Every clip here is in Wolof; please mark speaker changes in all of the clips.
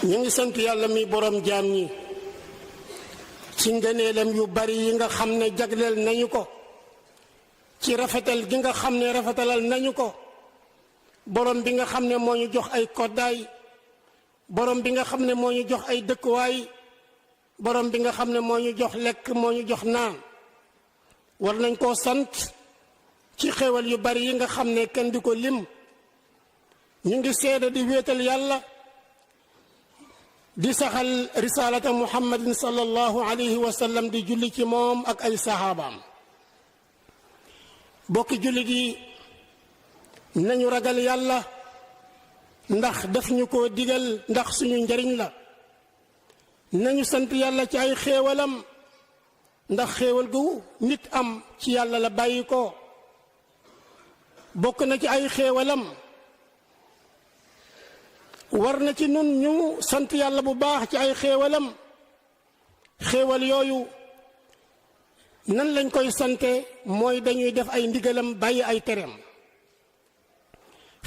Speaker 1: ñu ngi sant yàlla mi borom jaam ñi ci ngëneelam yu bari yi nga xam ne jagleel nañu ko, ci rafetal gi nga xam ne rafetalal nañu ko. borom bi nga xam ne moo ñu jox ay koddaay, borom bi nga xam ne moo ñu jox ay dëkkuwaay, borom bi nga xam ne moo ñu jox lekk, moo ñu jox naan. war nañ koo sant ci xéewal yu bari yi nga xam ne kenn di ko lim. ñu ngi seede di wéetal yàlla, di saxal risalata muhammadin sallallahu alayhi wa sallam, di julli ci moom ak ay sahabaam. bokki julli gi nañu ragal yàlla, ndax daf ñu ko digal, ndax suñu njariñ la. nañu sant yàlla ci ay xéewalam, ndax xéewal gu nit am ci yàlla la bàyyi ko. bokk na ci ay xéewalam, war na ci nun ñu sant yàlla bu baax ci ay xéewalam. xéewal yooyu nan lañ koy sante mooy dañuy def ay ndigalam bàyyi ay tereem.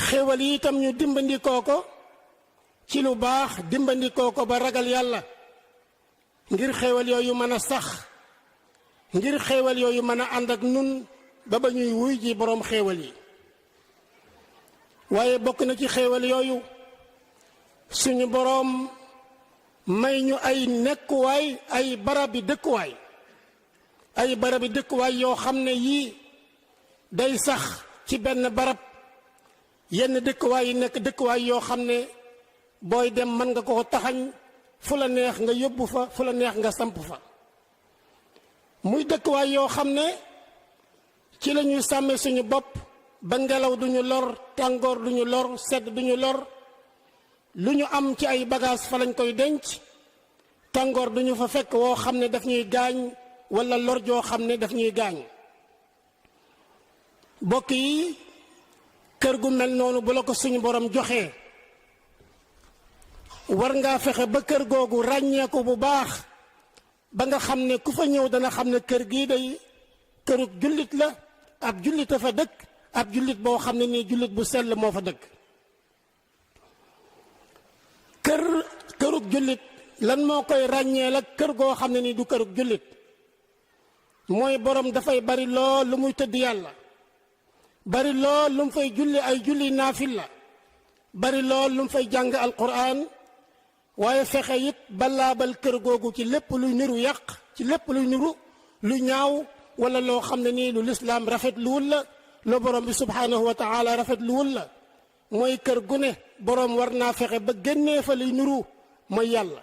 Speaker 1: xéewal yi itam ñu dimbandikoo ko ci lu baax, dimbandikoo ko ba ragal yàlla, ngir xéewal yooyu mën a sax, ngir xéewal yooyu mën a ànd ak nun ba ba ñuy wuy ji boroom xéewal yi. waaye bokk na ci xéewal yooyu suñu boroom may ñu ay nekkuwaay, ay barabi dëkkuwaay, ay barabi dëkkuwaay yoo xam ne yii day sax ci benn barab. yenn dëkkuwaay yi nekk dëkkuwaay yoo xam ne booy dem mën nga ko taxañ, fu la neex nga yóbbu fa, fu la neex nga samp fa. muy dëkkuwaay yoo xam ne ci la ñuy sàmme suñu bopp ba ngelaw duñu lor, tàngoor duñu lor, sedd duñu lor. lu ñu am ci ay bagage fa lañ koy denc. tàngoor duñu fa fekk woo xam ne daf ñuy gaañ, wala lor joo xam ne daf ñuy gaañ. bokk yi, kër gu mel noonu bu la ko suñu borom joxee, war ngaa fexe ba kër googu ràññeeku bu baax, ba nga xam ne ku fa ñëw dana xam ne kër gii day kërug jullit la, ab jullit a fa dëkk, ab jullit boo xam ne nii jullit bu sell moo fa dëkk. kërug jullit lan moo koy ràññee la kër goo xam ne nii du kërug jullit? mooy borom dafay bari lool lu muy tëdd yàlla, bari lool lu mu fay julli ay julli naafil la, bari lool lu mu fay jàng alquran. waaye fexe it balaabal kër googu ci lépp luy niru yàq, ci lépp luy niru lu ñaaw, wala loo xam ne nii lu lislaam rafet luwul la, lu borom bi subhanahu wa taala rafet luwul la. mooy kër gu ne borom war naa fexe ba génnee fa luy niru mooy yàlla.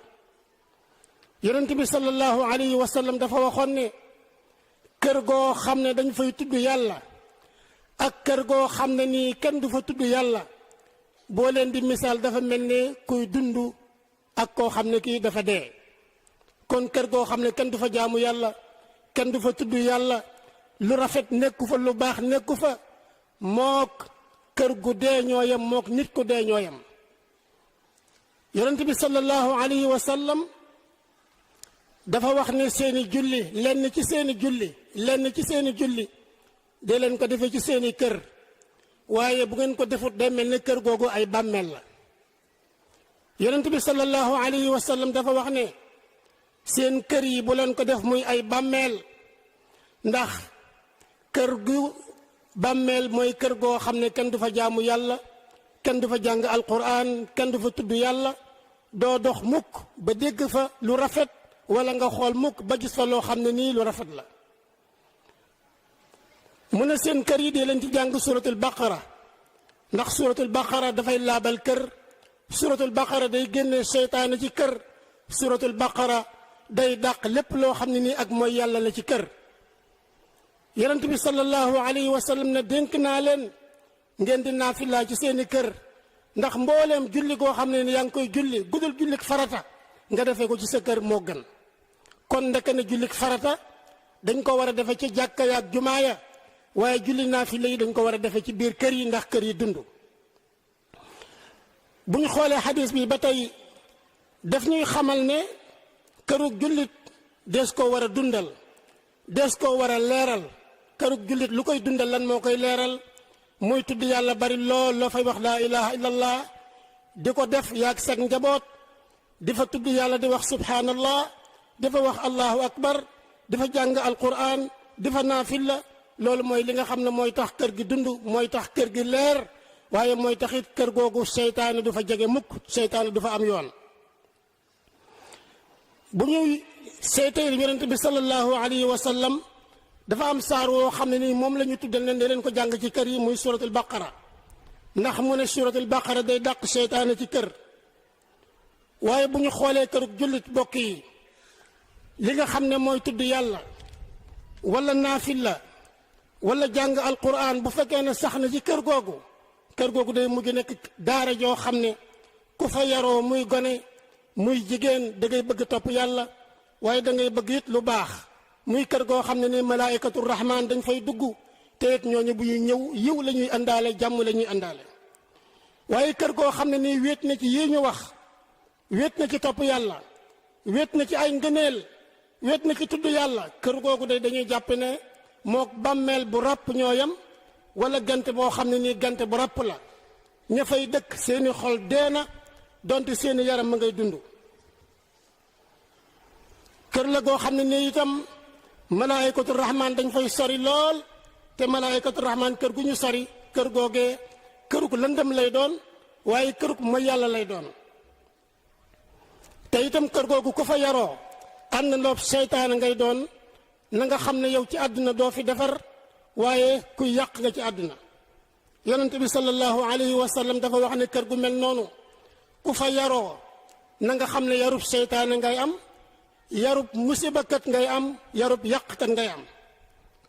Speaker 1: yonent bi sallallahu alayhi wa sallam dafa waxoon ne kër goo xam ne dañ fay tudd yàlla ak kër goo xam ne nii kenn du fa tudd yàlla, boo leen di misaal dafa mel ne kuy dund ak koo xam ne kii dafa dee. kon kër goo xam ne kenn du fa jaamu yàlla, kenn du fa tudd yàlla, lu rafet nekku fa, lu baax nekku fa, mook kër gu dee ñooyam, mook nit ku dee ñooyam. yonent bi sallallahu alayhi wa sallam dafa wax ne seeni julli, lenn ci seeni julli dee leen ko defee ci seeni kër, waaye bu ngeen ko defut day mel ne kër googu ay bàmmeel la. yonent bi sallallahu alayhi wa sallam dafa wax ne seen kër yi bu leen ko def muy ay bàmmeel, ndax kër gu bàmmeel mooy kër goo xam ne kenn du fa jaamu yàlla, kenn du fa jàng alquran, kenn du fa tudd yàlla. doo dox mukk ba dégg fa lu rafet, wala nga xool mukk ba gis fa loo xam ne nii lu rafet la. mu ne seen kër yi dee leen ci jàng suratul baqara, ndax suratul baqara dafay laabal kër. suratul baqara day génne seytaane ci kër. suratul baqara day dàq lépp loo xam ne nii ak mooy yàlla la ci kër. yonent bi sallallahu alayhi wa sallam ne dénk naa leen ngeen di naafila ci seeni kër, ndax mbooleem julli goo xam ne ni yaa ngi koy julli gudul jullik farata nga defee ko ci sa kër moo gën. kon ndeke ne jullik farata dañ ko war a defe ci jàkka ya ak jumaa ya, waaye julli naafila yi dañ ko war a defe ci biir kër yi, ndax kër yi dund. bu ñu xoolee xadis bi ba tey daf ñuy xamal ne kërug jullit des koo war a dundal, des koo war a leeral. kërug jullit lu koy dundal lan moo koy leeral? muy tudd yàlla bari lool loo fay wax laa ilaha illallah, di ko def yaag sag njaboot, di fa tudd yàlla di wax subhanallah di fa wax allahu akbar di fa jàng alquran di fa naafila loolu mooy li nga xam ne mooy tax kër gi dund mooy tax kër gi leer waaye mooy taxit kër googu seytaane du fa jege mukk seytaane du fa am yoon. bu ñuy seetee yonent bi sallallahu alayhi wa sallam dafa am saar woo xam ne nii moom la ñu tuddal ne leen ko jàng ci kër yi muy suratul baqara ndax mu ne suratul baqara day dàq seytaane ci kër. waaye bu ñu xoolee kërug jullit bokk yi li nga xam ne mooy tudd yàlla wala naafila wala jàng alquran bu fekkee ne sax na ci kër googu day mujj nekk daara joo xam ne ku fa yaroo muy gone muy jigéen da ngay bëgg topp yàlla waaye da ngay bëgg it lu baax muy kër goo xam ne ni malaayikatu rahmaan dañ fay dugg te it ñooñu bu ñuy ñëw yiw la ñuy àndaale jàmm la ñuy àndaale. waaye kër goo xam ne nii wéet na ci yii ñu wax wéet na ci topp yàlla wéet na ci ay ngëneel wéet na ci tudd yàlla kër googu day dañuy jàpp ne mook bàmmeel bu ràpp ñooyam wala gante boo xam ne nii gante bu ràpp la ña fay dëkk seeni xol deena donte seeni yaram ma ngay dund. kër la goo xam ne nii itam malaayikatu rahmaan dañ fay sori lool te malaayikatu rahmaan kër gu ñu sori kër googee kërug lëndëm lay doon waaye kërug mooy yàlla lay doon. te itam kër googu ku fa yaroo ànd ndoob seytaane ngay doon na nga xam ne yow ci àdduna doo fi defar waaye kuy yàq nga ci àdduna. yonent bi sallallahu alayhi wa sallam dafa wax ne kër gu mel noonu ku fa yaroo na nga xam ne yarub seytaane ngay am yarub musibakat ngay am yarub yàqkat ngay am.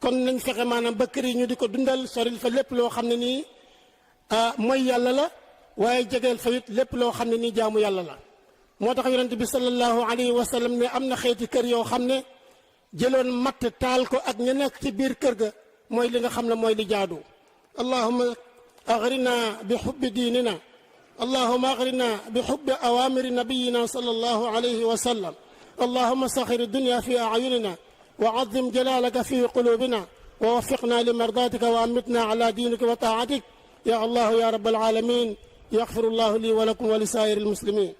Speaker 1: kon nañ fexe maanaam ba kër yi ñu di ko dundal soril fa lépp loo xam ne nii mooy yàlla la waaye jegeel fa it lépp loo xam ne nii jaamu yàlla la. moo tax yonent bi sallallahu alayhi wa sallam ne am na xeeti kër yoo xam ne jëloon matt taal ko ak ña nekk ci biir kër ga mooy li nga xam ne mooy li jaadu. allahuma agrina bi xubbi diinina allahuma agrina bi xubbi awamiri nabiyina sallallahu alayhi wa sallam allahuma saxir dunya fi ayunina wa azim jalalaka fi qulubina wa wafiqna li mardatika wa amitna ala diinika wa taatik ya allahu ya rabbal alamin yaxfiru llahu li wa lakum wa li saa'iri almuslimin